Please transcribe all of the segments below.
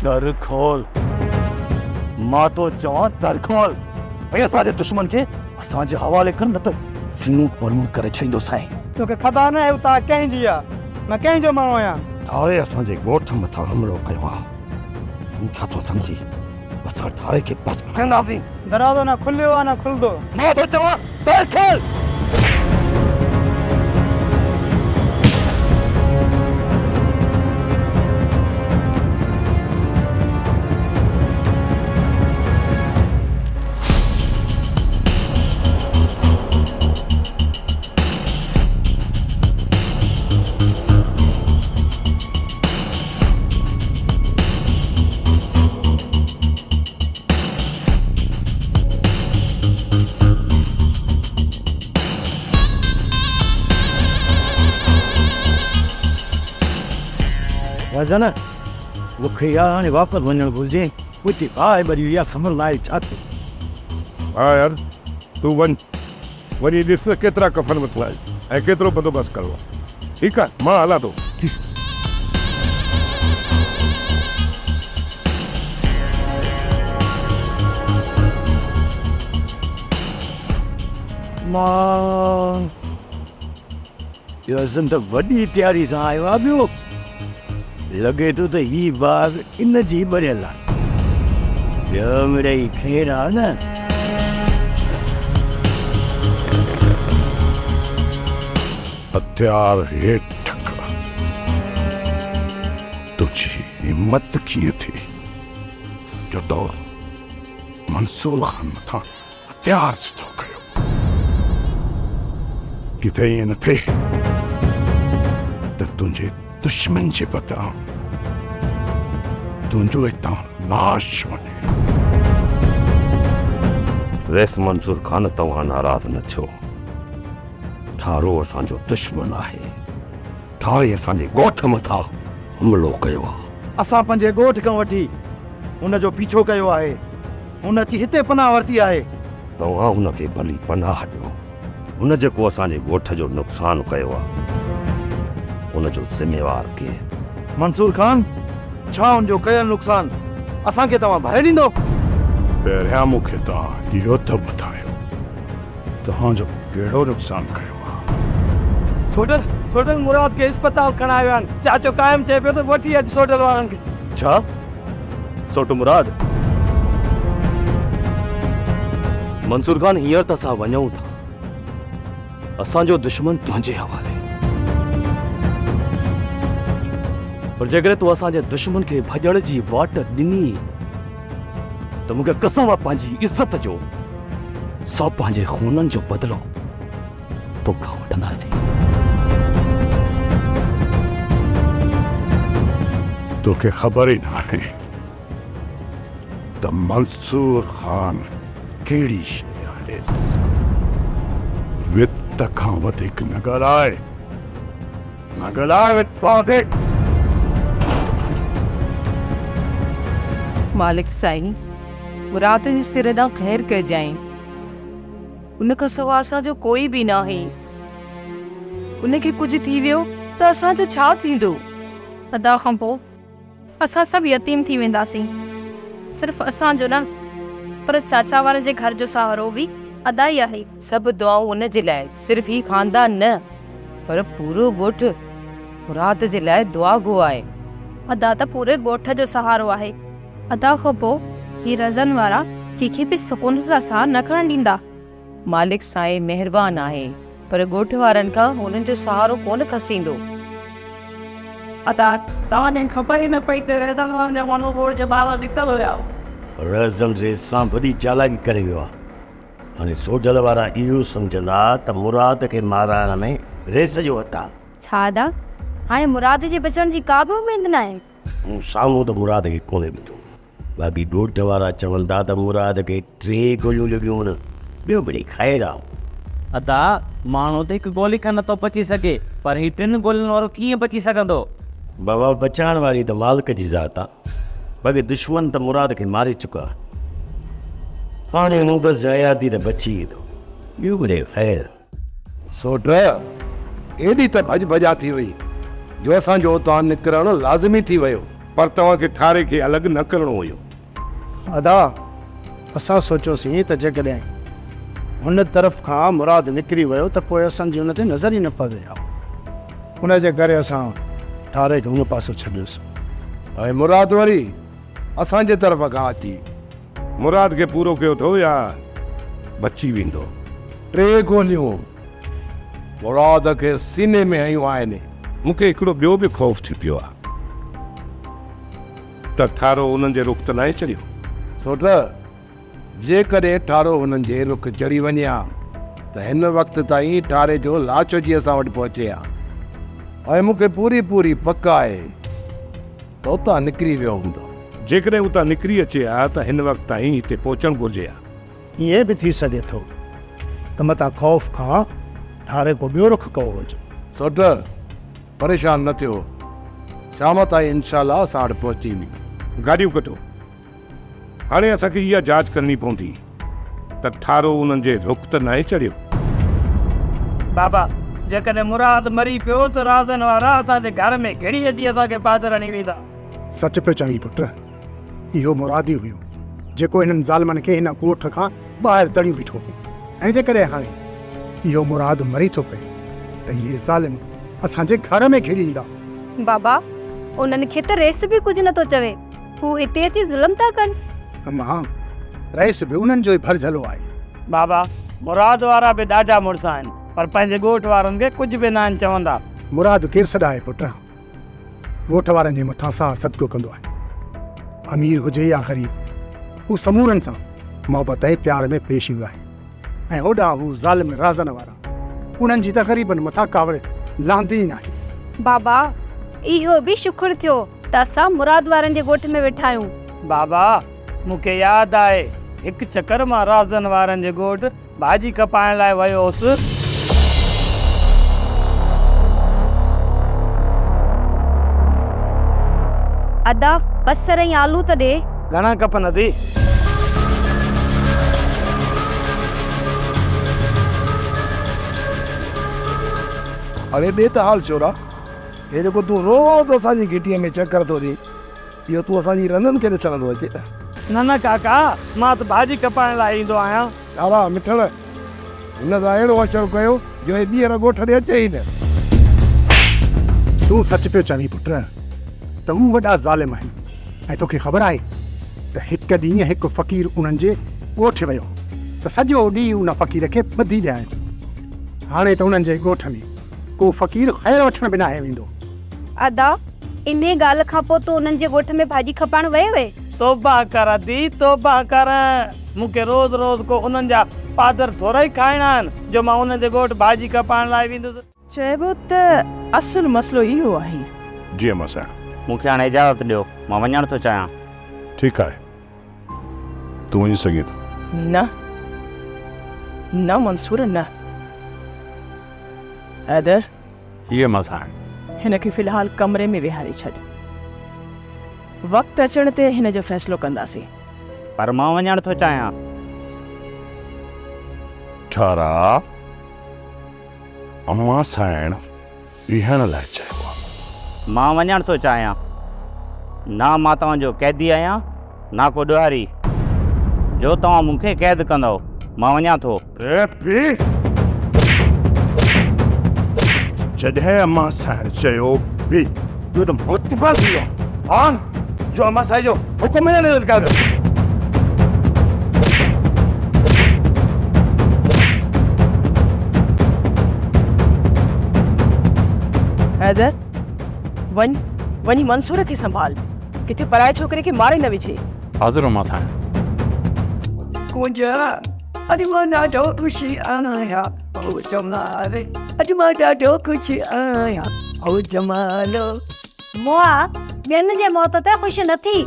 در کول. مان ٿو چوان در کول ۽ اسان جي دشمن کي اسان جي حوالي ڪر نه ته سينو پلون ڪري ڇڏيندوسانء. توکي خبر ناهي اتان ڪنهن جي آ، مان ڪنهن جو ماڻهو آهيان. ڌاري اسان جي ڳوٺ مٿان حملو ڪيو آ، تون ڇا ٿو سمجهين اسان ڌاري کي بس ڪنداسين. دروازو نه کليو آ نه کلندو. مان ٿو چوان در کول. رزن، مون کي يار هاڻي واپس وڃڻ گهرجي، اتي باهه ٻري وئي آهي، سمر ناهي ڇا ٿيو؟ ها يار، تون وڃ، وڃي ڏس ته ڪيترا ڪفن وٺڻا آهن ۽ ڪيترو بندوبست ڪرڻو آهي. ٺيڪ آهي، مان هلان ٿو. ٺيڪ. مان اهو عزم ته وڏي تياري سان آيو آهي ٻيو لڳي ٿو ته هي باغ ان جي ٻريل آهي. ٻيو مڙئي خير آهي نه؟ هٿيار هيٺ ڪر. تنهنجي همت ڪيئن ٿي جو تو منصور خان مٿان هٿيار سڌو ڪيو. ڪٿي ائين نه ٿئي ته تنهنجي دشمن جي بدران تنهنجو هتان لاش وڃي. رئيس منصور خان توهان ناراض نه ٿيو. ٺارو اسان جو دشمن آهي. ٺاري اسان جي ڳوٺ مٿان حملو ڪيو آهي. اسان پنهنجي ڳوٺ کان وٺي هن جو پيڇو ڪيو آهي. هن اچي هتي پناهه ورتي آهي. توهان هن کي ڀلي پناهه ڏيو. هن جيڪو اسان جي ڳوٺ جو نقصان ڪيو آهي، ان جو ذميوار ڪير؟ منصور خان، ڇا هن جو ڪيل نقصان اسان کي توهان ڀري ڏيندو؟ پهريان مون کي توهان اهو ته ٻڌايو، توهان جو ڪهڙو نقصان ڪيو آهي؟ سوڍل، سوڍل مراد کي اسپتال کڻائي ويا آهن. چاچو قائم چئي پيو ته وٺي اچ سوڍل وارن کي. ڇا؟ سوٽ مراد! منصور خان هينئر ته اسان وڃون ٿا. اسان جو دشمن تنهنجي حوالي. پر جيڪڏهن تو اسان جي دشمن کي ڀڄڻ جي واٽ ڏني ته مون کي قسم آ پنهنجي عزت جو، سو پنهنجي خونن جو بدلو توکان وٺنداسين. توکي خبر ئي ناهي ته منصور خان ڪهڙي شيء آهي. وت کان وڌيڪ نه ڳالهاء، نه ڳالهاء وت کان وڌيڪ. مالڪ سائين، مراد جي سر ڏانهن خير ڪجانء. ان کان سوا اسان جو ڪوئي به ناهي. ان کي ڪجهه ٿي ويو ته اسان جو ڇا ٿيندو؟ ادا کان پوء اسان سڀ يتيم ٿي وينداسين. صرف اسان جو نه پر چاچا وارن جي گهر جو سهارو به ادا ئي آهي. سڀ دعائون ان جي لاء، صرف هي خاندان نه پر پورو ڳوٺ مراد جي لاء دعا گو آهي. ادا ته پوري ڳوٺ جو سهارو آهي. ادا کان پوء هي رزن وارا ڪنهن کي به سڪون سان ساهه نه کڻڻ ڏيندا. مالڪ سائين مهربان آهي پر ڳوٺ وارن کان هنن جو سهارو ڪونه کسيندو. ادا توهان کي خبر ئي نه پئي ته رهزن وارن جا ماڻهو ٻوڙ جي ٻاهران نڪتل هيا. رهزن ريس سان وڏي چالاڪي ڪري ويو آهي. هاڻي سوڍل وارا اهو سمجهندا ته مراد کي مارائڻ ۾ ريس جو هٿ آهي. ڇا ادا هاڻي مراد جي بچڻ جي ڪا به اميد ناهي؟ مون سامهون ته مراد کي ڪونهي ڏٺو. باقي ڳوٺ وارا چون ٿا ته مراد کي ٽي گوليون لڳيون هن، ٻيو مڙئي خير آ. ادا، ماڻهو ته هڪ گولي کان نٿو بچي سگهي، پر هي ٽن گولين وارو ڪيئن بچي سگهندو؟ بابا، بچائڻ واري ته مالڪ جي ذات آ. باقي دشمن ته مراد کي ماري چڪا آهن. هاڻي هو بس حياتي ته بچي ويندو، ٻيو مڙئي خير. سوٽ، ايڏي ته ڀڄ ڀڄا ٿي وئي، جو اسان جو اتان نڪرڻ لازمي ٿي ويو. پر توهان کي ٺاري کي الڳ نه ڪرڻو هيو. ادا، اسان سوچيوسين ته جيڪڏهن هن طرف کان مراد نڪري ويو ته پوء اسان جي ان تي نظر ئي نه پوي ها. ان جي ڪري اسان ٺاري کي ان پاسي ڇڏيوسين. ۽ مراد وري اسان جي طرف کان اچي. مراد کي پورو ڪيو اٿو يا بچي ويندو؟ ٽي گوليون مراد کي سيني ۾ هنيون آهن. مون کي هڪڙو ٻيو به خوف ٿي پيو آهي ته ٺارو انهن جي رخ ته ناهي چڙهيو. سوٽ، جيڪڏهن ٺارو هنن جي رخ چڙهي وڃي ها ته هن وقت تائين ٺاري جو لاش اچي اسان وٽ پهچي ها ۽ مون کي پوري پوري پڪ آهي ته اتان نڪري ويو هوندو. جيڪڏهن اتان نڪري اچي ها ته هن وقت تائين هتي پهچڻ گهرجي ها. ائين به ٿي سگهي ٿو ته متان خوف کان ٺاري ڪو ٻيو رخ ڪيو هجي. سوٽ، پريشان نه ٿيو، شام تائين انشاء الله اسان وٽ پهچي ويندو. گاڏيون ڪڍو. هاڻي اسان کي اها جاچ ڪرڻي پوندي ته ٺارو انهن جي رخ ته ناهي چڙهيو. بابا، جيڪڏهن مراد مري پيو ته رازن وارا اسان جي گهر ۾ گهڙي اچي اسان کي پادر هڻي ويندا. سچ پيو چوين پٽ. اهو مراد ئي هيو جيڪو هنن ظالمن کي هن ڳوٺ کان ٻاهر تڙيون بيٺو هو ۽ جيڪڏهن هاڻي اهو مراد مري ٿو پئي ته اهي ظالم اسان جي گهر ۾ گهڙي ايندا. بابا، انهن کي ته رئيس به ڪجهه نٿو چوي. هو هتي اچي ظلم ٿا ڪن. امان، رئيس به انهن جو ئي ڀرجهلو آهي. بابا، مراد وارا به ڏاڍا مڙس آهن، پر پنهنجي ڳوٺ وارن کي ڪجهه به ناهن چوندا. مراد ڪير سڏائي پٽ؟ ڳوٺ وارن جي مٿان ساهه صدقو ڪندو آهي. امير هجي يا غريب، هو سمورن سان محبت ۽ پيار ۾ پيش ايندو آهي ۽ هوڏانهن هو ظالم رازن وارا، انهن جي ته غريبن مٿان ڪاوڙ لهندي ئي ناهي. بابا، اهو به شڪر ٿيو ته اسان مراد وارن جي ڳوٺ ۾ ويٺا آهيون. بابا، مون کي ياد آهي، هڪ چڪر مان رازن وارن جي ڳوٺ ڀاڄي کپائڻ لاء ويو هوس. ادا، بصر ۽ آلو ته ڏي. گهڻا کپن ادي؟ اڙي ڏي ته حال ڇورا، هي جيڪو تون روز اسان جي گهٽيء ۾ چڪر ٿو ڏين، اهو تون اسان جي رنن کي ڏسڻ ٿو اچين؟ نه نه ڪاڪا، مان ته ڀاڄي کپائڻ لاء ايندو آهيان. ڪارا مٺڙ، هن سان اهڙو حشر ڪيو جو هي ٻيهر ڳوٺ ڏي اچي ئي نه. تون سچ پيو چوين پٽ ته هو وڏا ظالم آهن ۽ توکي خبر آهي ته هڪ ڏينهن هڪ فقير انهن جي ڳوٺ ويو هو ته سڄو ڏينهن ان فقير کي ٻڌي ڏيائين. هاڻي ته انهن جي ڳوٺ ۾ ڪو فقير خير وٺڻ به ناهي ويندو. ادا، انهيء ڳالهه کان پوء تون انهن جي ڳوٺ ۾ ڀاڄي کپائڻ ويو هئين؟ توبه ڪر ادي، توبه ڪر. مون کي روز روز ڪو انهن جا پادر ٿورئي کائڻا آهن، جو مان انهن جي ڳوٺ ڀاڄي کپائڻ لاء ويندس. چئبو ته اصل مسئلو اهو آهي. جي امان صاحب. مون کي هاڻي اجازت ڏيو، مان وڃڻ ٿو چاهيان. ٺيڪ آهي، تون وڃي سگهين ٿو. نه، نه منصور نه. حيدر. جي امان صاحب. هن کي في الحال ڪمري ۾ ويهاري ڇڏ. وقت اچڻ تي هن جو فيصلو ڪنداسين. پر مان وڃڻ ٿو چاهيان. ٺهراء، امان سائڻ بيهڻ لاء چيو آ. مان وڃڻ ٿو چاهيان. نه مان توهان جو قيدي آهيان، نه ڪو ڏوهاري، جو توهان مون کي قيد ڪندؤ. مان وڃان ٿو. اي پيء! جڏهن امان سائڻ چيو بيهه، اهو ته متبر ٿي ويو. هاڻ جو امان سائين جو حڪم ئي نه للڪاريو. حيدر، وڃ، وڃي منصور کي سنڀال، ڪٿي پرائي ڇوڪري کي ماري نه وجهي. حاضر امان سائين. ڪونج، اڄ مان ڏاڍو خوش آهيان، او جمال، اڄ مان ڏاڍو خوش آهيان، او جمالو. موئا، ٻين جي موت تي خوش نه ٿي،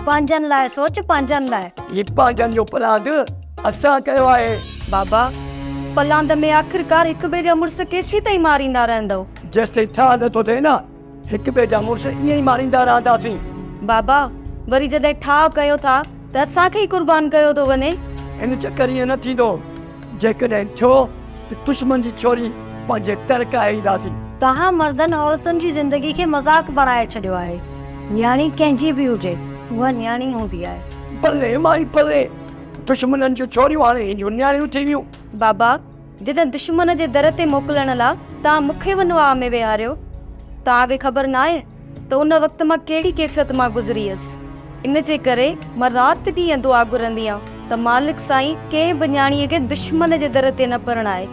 پنهنجن لاء سوچ، پنهنجن لاء. هي پنهنجن جو پلاند اسان ڪيو آهي. بابا، پلاند ۾ آخرڪار هڪ ٻئي جا مڙس ڪيسيتائين ماريندا رهندؤ؟ جيستائين ٺاهه نه ٿو ٿئي نه، هڪ ٻئي جا مڙس ائين ئي ماريندا رهنداسين. بابا، وري جڏهن ٺاهه ڪيو ٿا ته اسان کي ئي قربان ڪيو ٿو وڃي. هن چڪر ائين نه ٿيندو. جيڪڏهن ٿيو ته دشمن جي ڇوري پنهنجي تر ڪاهي اينداسين. توهان مردن عورتن جي زندگي کي مذاق بڻائي ڇڏيو آهي. نياڻي ڪنهن جي به هجي، اها نياڻي هوندي آهي. پري مائي پري، دشمنن جون ڇوريون هاڻي هن جون نياڻيون ٿي ويون. بابا، جڏهن دشمن جي در تي موڪلڻ لا توهان مون کي ونواهه ۾ ويهاريو، توهان کي خبر ناهي ته ان وقت مان ڪهڙي ڪيفيت مان گذري هيس. ان جي ڪري مان رات ڏينهن دعا گهرندي هان ته مالڪ سائين ڪنهن به نياڻيء کي دشمن جي در تي نه پرڻائي.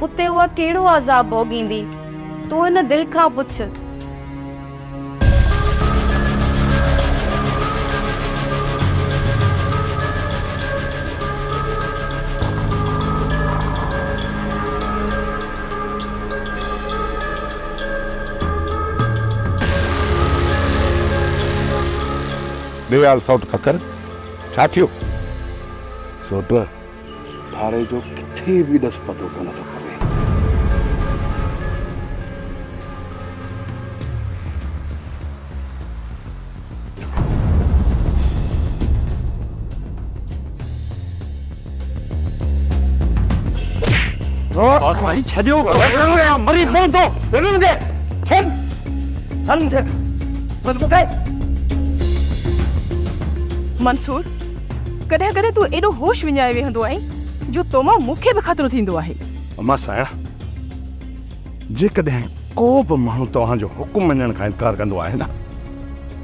اتي اها ڪهڙو عذاب ڀوڳيندي، تون هن دل کان پڇ. ڏي آل سئوٽ ککر، ڇا ٿيو؟ سئوٽ، ڌاري جو ڪٿي به ڏس پتو ڪونه ٿو پوي. سائين ڇڏيو مري پوندو ڇڏ ڇڏ منصور ڪڏهن ڪڏهن تون ايڏو هوش وڃائي ويهندو آهين جو تو مان مون کي به خطرو ٿيندو آهي. اما سائڻ، جيڪڏهن ڪو به ماڻهو توهان جو حڪم مڃڻ کان انڪار ڪندو آهي نه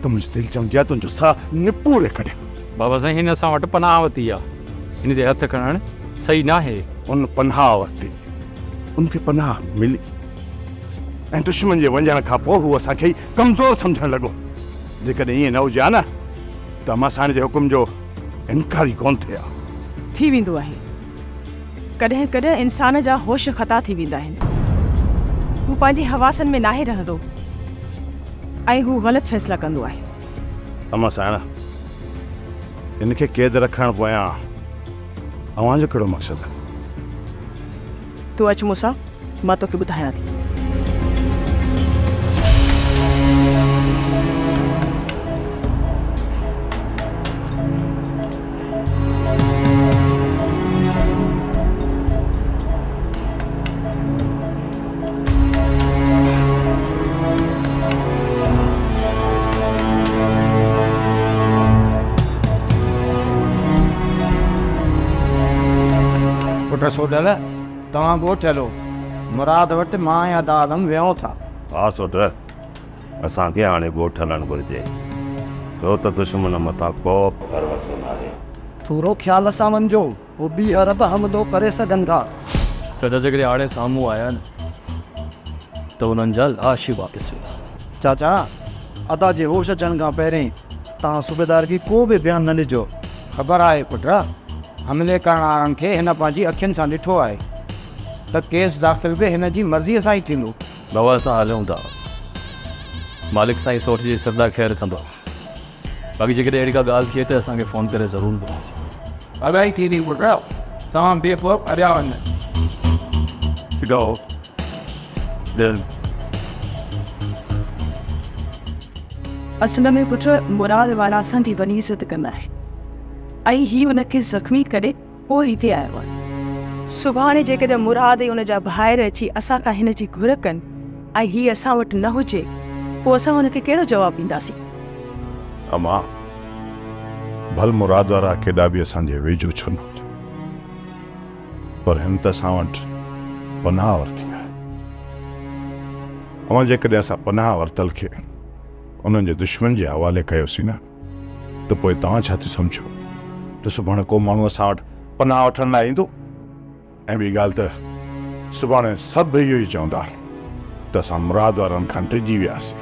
ته منهنجي دل چوندي آهي تنهنجو ساهه نپوڙي ڪڍيان. بابا سائين هن اسان وٽ پناهه ورتي آهي، هن تي هٿ کڻڻ صحيح ناهي. ان پناهه ورتي، ان کي پناهه ملي ۽ دشمن جي وڃڻ کان پوء هو اسان کي ئي ڪمزور سمجهڻ لڳو. جيڪڏهن ائين نه هجي ها نه ته اما سائڻ جي حڪم جو انڪار ئي ڪونه ٿئي ها. ٿي ويندو آهي. ڪڏهن ڪڏهن انسان جا هوش خطا ٿي ويندا آهن. هو پنهنجي حواسن ۾ ناهي رهندو ۽ هو غلط فيصلا ڪندو آهي. اما سائڻ، هن کي قيد رکڻ پويان اوهان جو ڪهڙو مقصد آهي؟ تون اچ مون سان، مان توکي ٻڌايان ٿي. پٽ سوڍل، توهان ڳوٺ هلو. مراد وٽ مان ۽ ادا عالم ويهون ٿا. ها سوڍ، اسان کي هاڻي ڳوٺ هلڻ گهرجي، ڇو ته دشمن مٿان ڪو به ڀروسو ناهي. ٿورو خيال سان وڃجو، هو ٻيهر به حملو ڪري سگهن ٿا. چاچا جيڪڏهن هاڻي سامهون آيا نه ته انهن جا لاش ئي واپس ويندا. چاچا، ادا جي هوش اچڻ کان پهرين توهان صوبيدار کي ڪو به بيان نه ڏجو. خبر آهي پٽ، حملي ڪرڻ وارن کي هن پنهنجي اکين سان ڏٺو آهي ته ڪيس داخل به هن جي مرضيء سان ئي ٿيندو. بابا اسان هلون ٿا. مالڪ سائين سوٽ جي سردا خير ڪندو. باقي جيڪڏهن اهڙي ڪا ڳالهه ٿئي ته اسان کي فون ڪري ضرور ٻڌائجو. ڀلائي ٿيندي پٽ، توهان بي خوف هليا وڃو. Go. Then. اصل ۾ پٽ مراد وارا اسان جي وڏي عزت ڪندا آهن ۽ هي ان کي زخمي ڪري پوء هتي آيو آهي. سڀاڻي جيڪڏهن مراد ۽ ان جا ڀائر اچي اسان کان هن جي گهر ڪن ۽ هي اسان وٽ نه هجي پوء اسان هن کي ڪهڙو جواب ڏينداسين؟ امان، ڀل مراد وارا ڪيڏا به اسان جي ويجهو ڇو نه هجن پر هن ته اسان وٽ پناهه ورتي آهي. امان جيڪڏهن اسان پناهه ورتل کي انهن جي دشمن جي حوالي ڪيوسين نه ته پوء توهان ڇا ٿي سمجهو ته سڀاڻي ڪو ماڻهو اسان وٽ پناهه وٺڻ لاء ايندو؟ ۽ ٻي ڳالهه ته سڀاڻي سڀ اهو ئي چوندا ته اسان مراد وارن کان ڊڄي وياسين،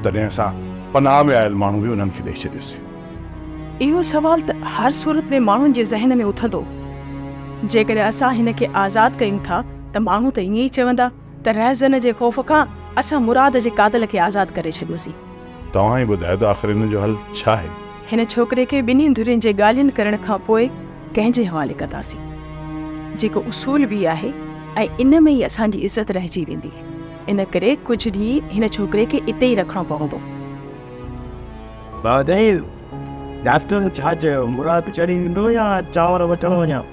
تڏهن اسان پناهه ۾ آيل ماڻهو به انهن کي ڏئي ڇڏيوسين. اهو سوال ته هر صورت ۾ ماڻهن جي ذهن ۾ اٿندو. جيڪڏهن اسان هن کي آزاد ڪيون ٿا ته ماڻهو ته ائين ئي چوندا ته رهزن جي خوف کان اسان مراد جي قاتل کي آزاد ڪري ڇڏيوسين. توهان ئي ٻڌايو ته آخر ان جو حل ڇا آهي؟ هن ڇوڪري کي ٻنهي ڌرين جي ڳالهين ڪرڻ کان پوء ڪنهن جي حوالي ڪنداسين، جيڪو اصول به آهي ۽ ان ۾ ئي اسان جي عزت رهجي ويندي. ان ڪري ڪجهه ڏينهن هن ڇوڪري کي اتي ئي رکڻو پوندو. بادل، ڊاڪٽر ڇا چيو؟ مراد چڙهي ويندو يا چانور وٺڻ وڃان؟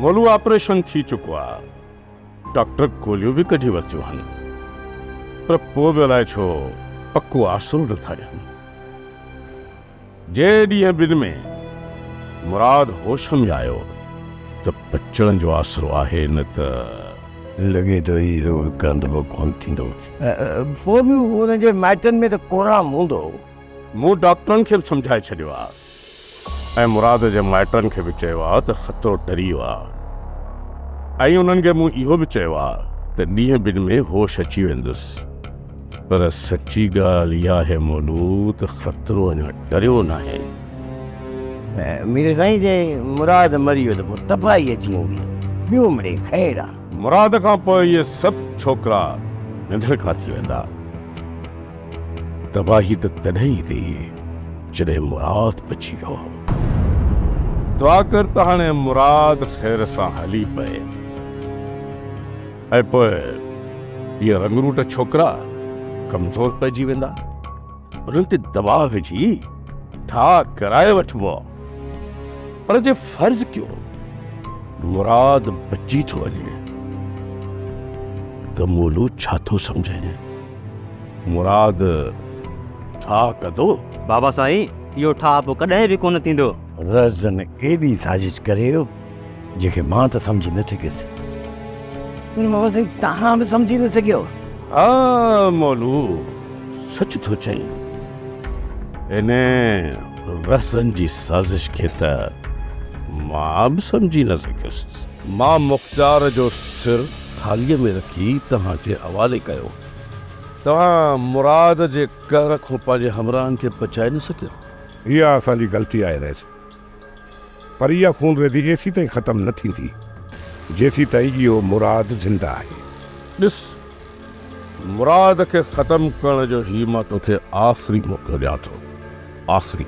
مولو آپريشن ٿي چڪو آ. ڊاڪٽر گوليون به ڪڍي ورتيون آهن پر پوء به الائي ڇو پڪو آسرو نٿا ڏين. جي ڏينهن ٻن ۾ مراد هوش ۾ آيو ته بچڻ جو آسرو آهي نه ته. لڳي ٿو اهو به ڪنڌ به ڪونه ٿيندو. پوء به هن جي مائٽن ۾ ته ڪورام هوندو. مون ڊاڪٽرن کي به سمجهائي ڇڏيو آهي ۽ مراد جي مائٽن کي به چيو آهي ته خطرو ٽري ويو آهي ۽ انهن کي مون اهو به چيو آهي ته ڏينهن ٻن ۾ هوش اچي ويندس. پر سچي ڳالهه اها آهي مولو ته خطرو اڃا ٽريو ناهي. مير سائين جي مراد مري ويو ته پوء تباهي اچي ويندي، ٻيو مڙئي خير آ. مراد کان پوء اهي سڀ ڇوڪرا ننڌڻڪا ٿي ويندا. تباهي ته تڏهن ايندي جڏهن مراد بچي ويو. دعا ڪر ته هاڻي مراد خير سان هلي پئي. ۽ پوء اهي رنگروٽ ڇوڪرا ڪمزور پئجي ويندا. انهن تي دٻاء وجهي ٺاهه ڪرائي وٺبو. پر جي فرض ڪيو مراد بچي ٿو وڃي ته مولو ڇا ٿو سمجهين؟ مراد ٺاهه ڪندو؟ بابا سائين، اهو ٺاهه پوء ڪڏهن به ڪونه ٿيندو. رهزن ايڏي سازش ڪري ويو. جنهن کي مان ته سمجهي نه سگهيس. پر بابا سائين توهان به سمجهي نه سگهيو. ها مولو سچ ٿو چئين. ان رهزن جي سازش کي ته مان به سمجهي نه سگهيس. مان مختيار جو سر ٿالهيء ۾ رکي توهان جي حوالي ڪيو. توهان مراد جي قهر کان پنهنجي همراهن کي بچائي نه سگهيو. اها اسان جي غلطي آهي رئيس. پر اها خونريزي ايسيتائين ختم نه ٿيندي، جيسيتائين اهو مراد زنده آهي. ڏس، مراد کي ختم ڪرڻ جو هي مان توکي آخري موقعو ڏيان ٿو، آخري.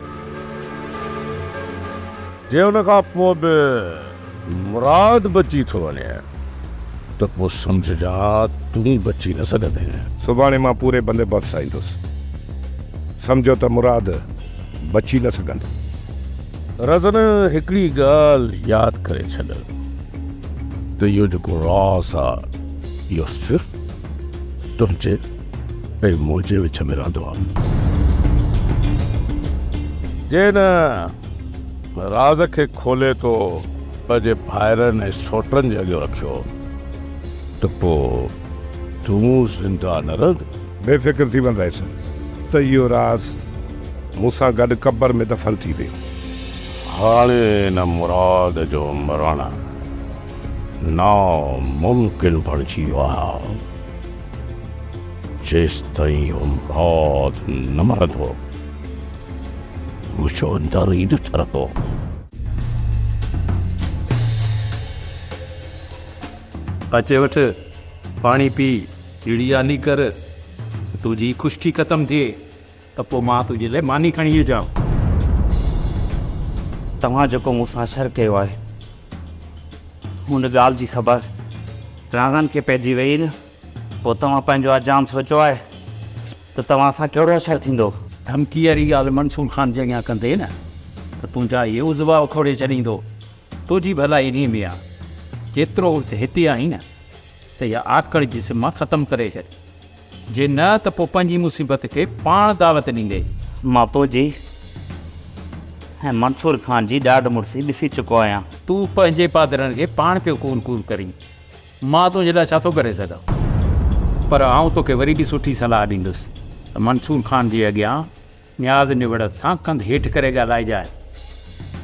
جي ان کان پوء به مراد بچي ٿو وڃي ته پوء سمجهجان تون بچي نه سگهندين. سڀاڻي مان پوري بندوبست سان ايندس. سمجهو ته مراد بچي نه سگهندو. رزن هڪڙي ڳالهه ياد ڪري ڇڏ ته اهو جيڪو راز آ اهو صرف تنهنجي ۽ منهنجي وچ ۾ رهندو آ. جي ان راز کي کولي تو پنهنجي ڀائرن ۽ سوٽن جي اڳيان رکيو ته پوء تون زنده نه رهندين. بي فڪر ٿي وڃ رئيس ته اهو راز مون سان گڏ قبر ۾ دفن ٿي ويو. هاڻي ان مراد جو مرڻ ناممڪن بڻجي ويو آهي. جيستائين اهو مراد نه مرندو، منهنجو اندر ئي نه ٺرندو. اچي وٺ، پاڻي پي، اهڙي آني ڪر ته تنهنجي خشڪي ختم ٿئي. ته پوء مان تنهنجي لاء ماني کڻي اچان. توهان جيڪو مون سان شر ڪيو آهي، ان ڳالهه جي خبر راڻن کي پئجي ويئي نه، پوء توهان پنهنجو انجام سوچيو آهي ته توهان سان ڪهڙو اثر ٿيندو؟ ڌمڪي واري ڳالهه منصور خان جي اڳيان ڪندين نه ته تنهنجا اهي عضوا اکوڙي ڇڏيندو. تنهنجي ڀلائي انهيء ۾ آهي، جيترو وقت هتي آهين نه ته اها آڪڙ جسم مان ختم ڪري ڇڏ. جي نه ته پوء پنهنجي مصيبت کي پاڻ دعوت ڏيندين. مان تنهنجي ۽ منصور خان جي ڏاڍ مڙسي ڏسي چڪو آهيان. تون پنهنجي پادرن کي پاڻ پيو ڪور ڪور ڪرين. مان تنهنجي لاء ڇا ٿو ڪري سگهان؟ پر آئون توکي وري به سٺي صلاح ڏيندس ته منصور خان جي اڳيان نياز نوڙت سان ڪنڌ هيٺ ڪري ڳالهائجانء.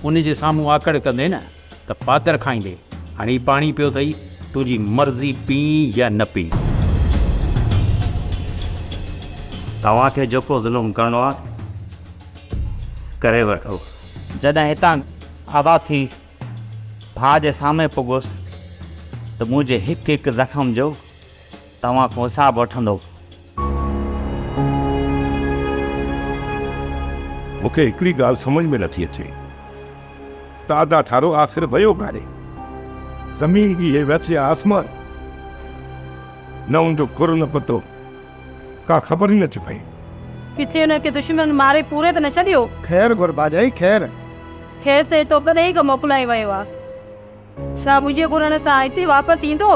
ان جي سامهون آڪڙ ڪندين نه ته پادر کائيندين. هاڻي پاڻي پيو اٿئي، تنهنجي مرضي پيئين يا نه پيئين. توهان کي جيڪو ظلم ڪرڻو آهي ڪري وٺو. جڏهن هتان آزاد ٿي ڀاء جي سامهون پڳس ته منهنجي هڪ هڪ زخم جو توهان کان حساب وٺندو. مون کي هڪڙي ڳالهه سمجهه ۾ نٿي اچي ته ادا ٺارو آخر ويو ڪاڏي؟ زمين ڳيهي ويس يا آسمان؟ نه ان جو گر نه پتو، ڪا خبر ئي نٿي پئي. ڪٿي هن کي دشمنن ماري پوري ته نه ڇڏيو؟ خير گهر ڀاڄائي خير. خير ته هتو ڪڏهن کان موڪلائي ويو آ. ڇا منهنجي گهرڻ سان هتي واپس ايندو؟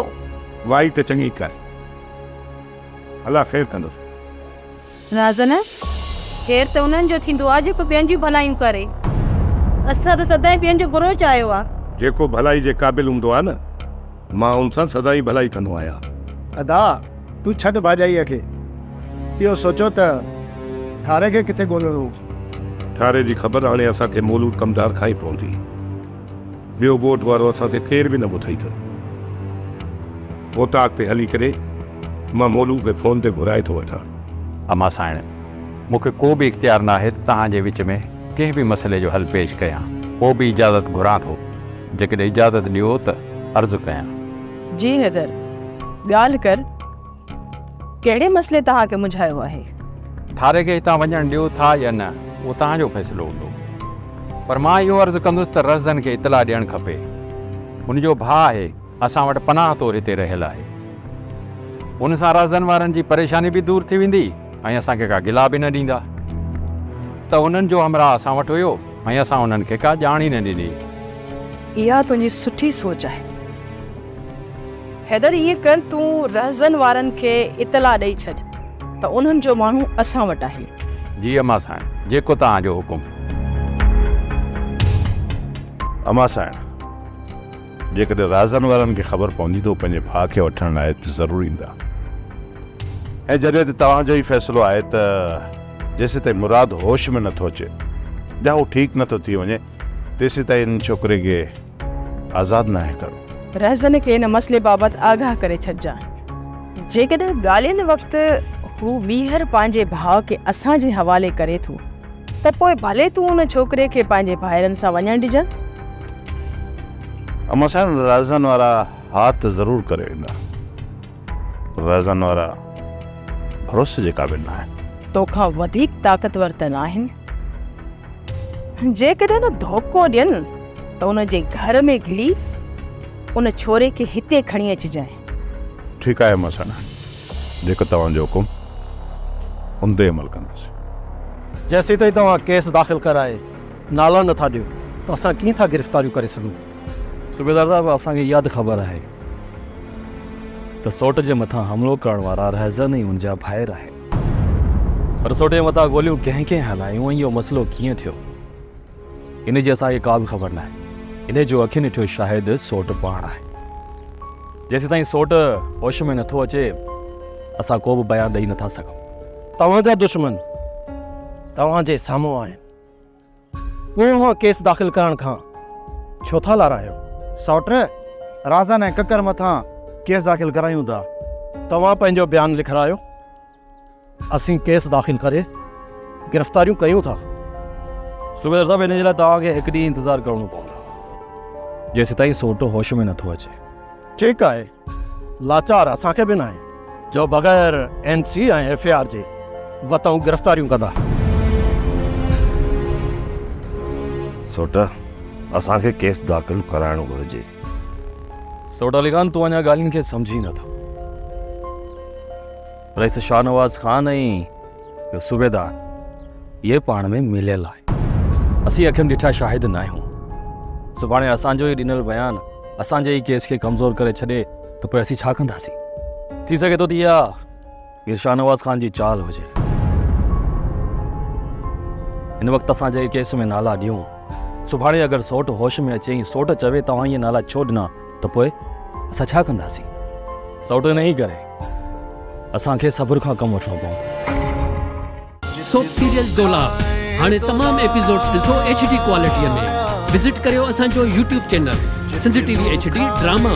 وائي ته چڱي ڪر. الله خير ڪندو. رازن، خير ته انهن جو ٿيندو آ جيڪو ٻين جون ڀلايون ڪري. اسان ته سدائين ٻين جو برو چاهيو آ. جيڪو ڀلائي جي قابل هوندو آ نه، مان ان سان سدائين ڀلائي ڪندو آهيان. ادا، تون ڇڏ ڀاڄائيء کي. اهو سوچو ته ٺاري کي ڪٿي ڳولڻو. ٺاري جي خبر هاڻي اسان کي مولود ڪمدار کان ئي پوندي. ٻيو ڳوٺ وارو اسان کي ڪير به نه ٻڌائيندو. اوطاق تي هلي ڪري مان مولو کي فون تي گهرائي ٿو وٺان. اما سائڻ، مون کي ڪو به اختيار ناهي ته توهان جي وچ ۾ ڪنهن به مسئلي جو حل پيش ڪيان. پوء به اجازت گهران ٿو. جيڪڏهن اجازت ڏيو ته عرض ڪيان. جي حيدر، ڳالهه ڪر. ڪهڙي مسئلي توهان کي منجهايو آهي؟ ٺاري کي هتان وڃڻ ڏيو ٿا يا نه، اهو توهان جو فيصلو هوندو. پر مان اهو عرض ڪندس ته رهزن کي اطلاع ڏيڻ کپي. هن جو ڀاء آهي، اسان وٽ پناهه طور هتي رهيل آهي. ان سان رهزن وارن جي پريشاني به دور ٿي ويندي ۽ اسان کي ڪا گلا به نه ڏيندا ته انهن جو همراهه اسان وٽ هيو ۽ اسان انهن کي ڪا ڄاڻ ئي نه ڏني. اها تنهنجي سٺي سوچ آهي. حيدر ائين ڪر تون رهزن وارن کي اطلاع ڏئي ڇڏ ته انهن جو ماڻهو اسان وٽ آهي. جي اما سائڻ، جيڪو توهان جو حڪم. اما سائڻ، جيڪڏهن رهزن وارن کي خبر پوندي ته هو پنهنجي ڀاء کي وٺڻ لاء هت ضرور ايندا ۽ جڏهن ته توهان جو ئي فيصلو آهي ته جيسيتائين مراد هوش ۾ نٿو اچي يا هو ٺيڪ نٿو ٿي وڃي تيسيتائين ان ڇوڪري کي آزاد ناهي ڪرڻو. رهزن کي ان مسئلي بابت آگاهه ڪري ڇڏجان. جيڪڏهن ڳالهين وقت هو ٻيهر پنهنجي ڀاء کي اسان جي حوالي ڪري ٿو ته پوء ڀلي تون ان ڇوڪري کي پنهنجي ڀائرن سان وڃڻ ڏجان. اما صاحب رهزن وارا ها ته ضرور ڪري ويندا پر رهزن وارا ڀروسي جي قابل ناهن. توکان وڌيڪ طاقتور ته ناهن. جيڪڏهن نه ڌوڪو ڏين ته ان جي گهر ۾ گهڙي ان ڇوري کي هتي کڻي اچجانء. ٺيڪ آهي مسانا، جيڪو توهان جو حڪم ان تي عمل ڪنداسين. جيسيتائين توهان ڪيس داخل ڪرائي نالا نه ٿا ڏيو ته اسان ڪيئن ٿا گرفتاريون ڪري سگهون. صوبيدار صاحب اسان کي اها ته خبر آهي ته سوٽ جي مٿان حملو ڪرڻ وارا رهزن ۽ ان جا ڀائر آهن. پر سوٽ جي مٿان گوليون ڪنهن ڪنهن هلايون ۽ اهو مسئلو ڪيئن ٿيو، ان جي اسان کي ڪا به خبر ناهي. انهيء جو اکين ڏٺو شاهد سوٽ پاڻ آهي. جيسيتائين سوٽ هوش ۾ نٿو اچي، اسان ڪو به بيان ڏئي نٿا سگهون. توهان جا دشمن توهان جي سامهون آهن. پوء اوهان ڪيس داخل ڪرڻ کان ڇو ٿا لارايو؟ سئوٽ، رازن ۽ ڪڪر مٿان ڪيس داخل ڪرايون ٿا. توهان پنهنجو بيان لکرايو، اسين ڪيس داخل ڪري گرفتاريون ڪيون ٿا. صوبيدار صاحب، ان جي لاء توهان کي هڪ ڏينهن انتظار ڪرڻو پوندو، جيسيتائين سئوٽ هوش ۾ نٿو اچي. ٺيڪ آهي، لاچار اسان کي به ناهي جو بغير N C ۽ F I R جي وتئون گرفتاريون ڪندا. سوٽ، اسان کي ڪيس داخل ڪرائڻ گهرجي. سوٽ علي خان، تون اڃا ڳالهين کي سمجهين نٿو. رئيس شاهنواز خان ۽ اهو صوبيدار اهي پاڻ ۾ مليل آهن. اسين اکين ڏٺا شاهد ناهيون. سڀاڻي اسان جو ئي ڏنل بيان اسان جي ئي ڪيس کي ڪمزور ڪري ڇڏي ته پوء اسين ڇا ڪنداسين؟ ٿي سگهي ٿو ته اها مير شاهنواز خان جي چال هجي. هن وقت اسان جي ڪيس ۾ نالا ڏيون، سڀاڻي اگر سوٽ هوش ۾ اچي ۽ سوٽ چوي توهان اهي نالا ڇو ڏنا ته پوء اسان ڇا ڪنداسين؟ سوٽ انهيء ڪري اسان کي صبر کان ڪم وٺڻو پوندو. سوپ سيريل دولاب هاڻي تمام ايپيسوڊز ڏسو ايڇ ڊي ڪوالٽي ۾ وزٽ ڪريو اسان جو YouTube channel Sindh T V H D drama.